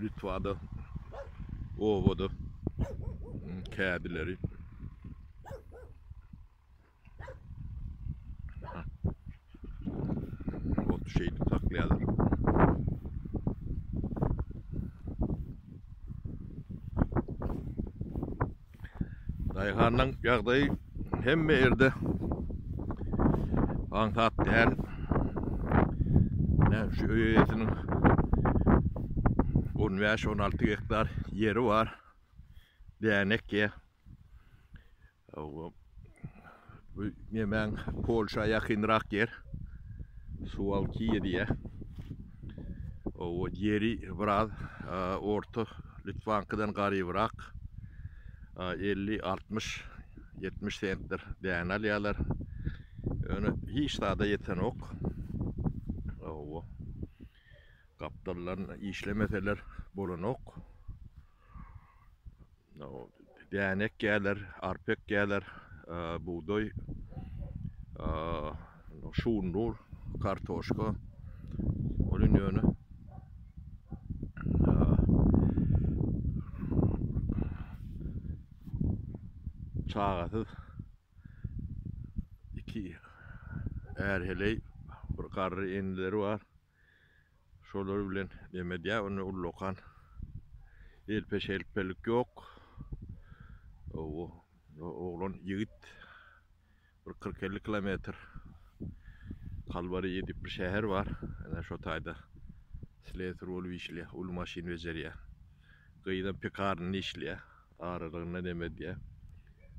Litwada obada kädileri. Ot şeýdip saklaýarlar. Daýhanyň ýagdaýy hemme ýerde aňsat däl. Ine şu öý eýesiniň 15-16 gektar ýeri bar. Däne ekýär. Bu nemäň Polşa ýakynrak ýer. Suwalkiýa diýýär. O ýeri biraz orta Litwankydan garybrak. 50, 60, 70 sentdir däne alýarlar. Ýöne hiç zada ýetenok. Owa. Gapdaldan işlemeseler bolanok. Däne ekýärler, arpa ekýärler, bugdaý, şundur, kartoşka. Ol indi ýöne çagasyz iki är-heleý, bir garry eneleri bar. Şolar bilen neme edýär, onda ullakan elpe-şelpelik ýok. Oglan ýigit bir 40-50 kilometr Kalwariýa diýip bir şäher bar. Ene şo taýda slesar bolup işleýär, uly maşyn bejerýär. Gyzam pekarnada işleýär. Aralygynda neme edýär.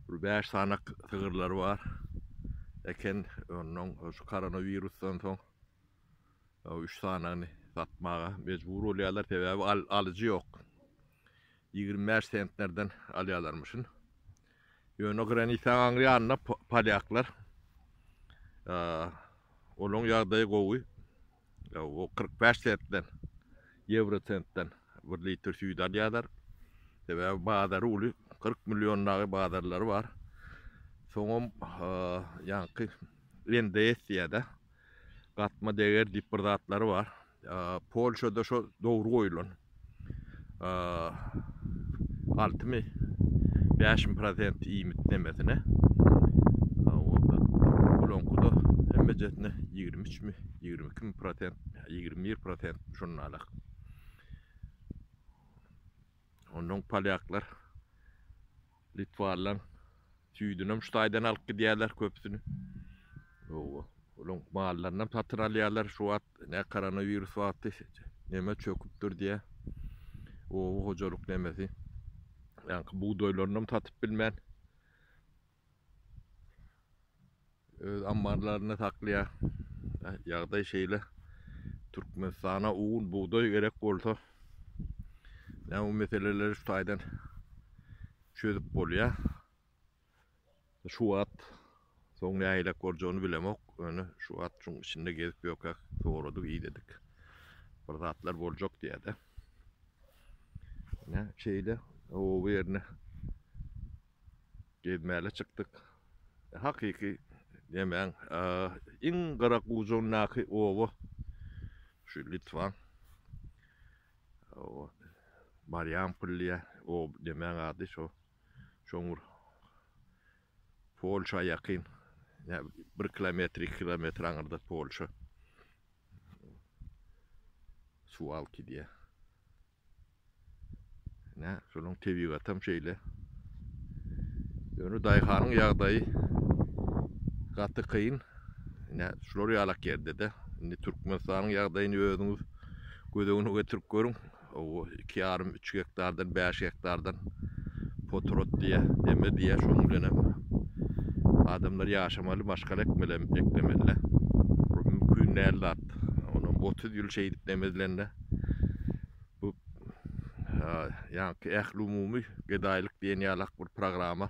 Bir 5 sanak sygyrlary bar eken. Ondan şu koronawirusdan soň Üç sanyny satmaga mejbur bolýarlar, sebäbi alyjy ýok. 25 sentnerden alýarlarmyşyn. Ýöne granisaň aňry ýanynda polýaklar. Olaň ýagdaýy gowy. O 45 sentden, ýewro sentden bir litr süýt alýarlar. Sebäbi bazary uly, 40 million dagy bazarlary bar. Soňam ýaňky NDS diýýär-de. Gatma deger diýip bir zatlary bar. Polşada şo dogry goýulan. Altymy bäşmi prosent iýmit nemesine. Bulaňkyda hemmejesine 23 mi, 22 mi prosent, 21 prosent şonalak. Ondan polýaklar Litwalylaň süýdünem şu taýdan alyp gidýärler köpüsini. Owa, olaň mallarynam satyn alýarlar. Şu wagt ne koronawirus wagty neme çöküpdir diýä. Oba hojalyk nemesi. Ýaňky bugdaýlarynam satyp bilmän öz ammarlarynda saklaýar. Ýagdaý şeýle. Türkmenistana un, bugdaý gerek bolsa, näme bu meseleleri şu taýdan çözüp bolýar. Şu wagt soň nähilek boljagyny bilemok. Ýöne şu wagt şuň içinde gezip ýörkäk soradyk, idedik. Bir zatlar boljak diýýär-de. Ine şeýle oba ýerine Gezmäle çykdyk. Hakyky nemäň iň gyrak ujundaky oba şu Litwaň. O Mariampol diýýär. O nemäň ady şo. Şoň bir Polşa ýakyn. Ýa 1 kilometr, 2 kilometr aňyrda Polşa. Suwalki diýýär. Ine, şonuň tebigatam şeýle. Ýöne daýhanyň ýagdaýy gaty kyn. Ine, şular ýalak ýerde-de. Indi Türkmenistanyň ýagdaýyny özüňiz göz öňüne getirip görüň. O 2,5, 3 gektardan, 5 gektardan potrat diýä, neme diýä, şonuň bilen hem adamlar ýaşamaly, maşgala ekmeli, eklemeli. Bu mümkin däl zat. Onam 30 ýyl şeýdip neme edilende Bu ýaňky ählumumy gedaýlyk diýen ýalak bir programma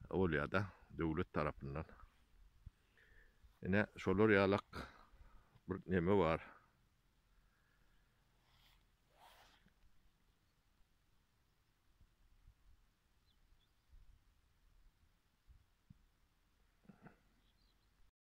bolýar-da döwlet tarapyndan. Ine şolar ýalak bir neme bar.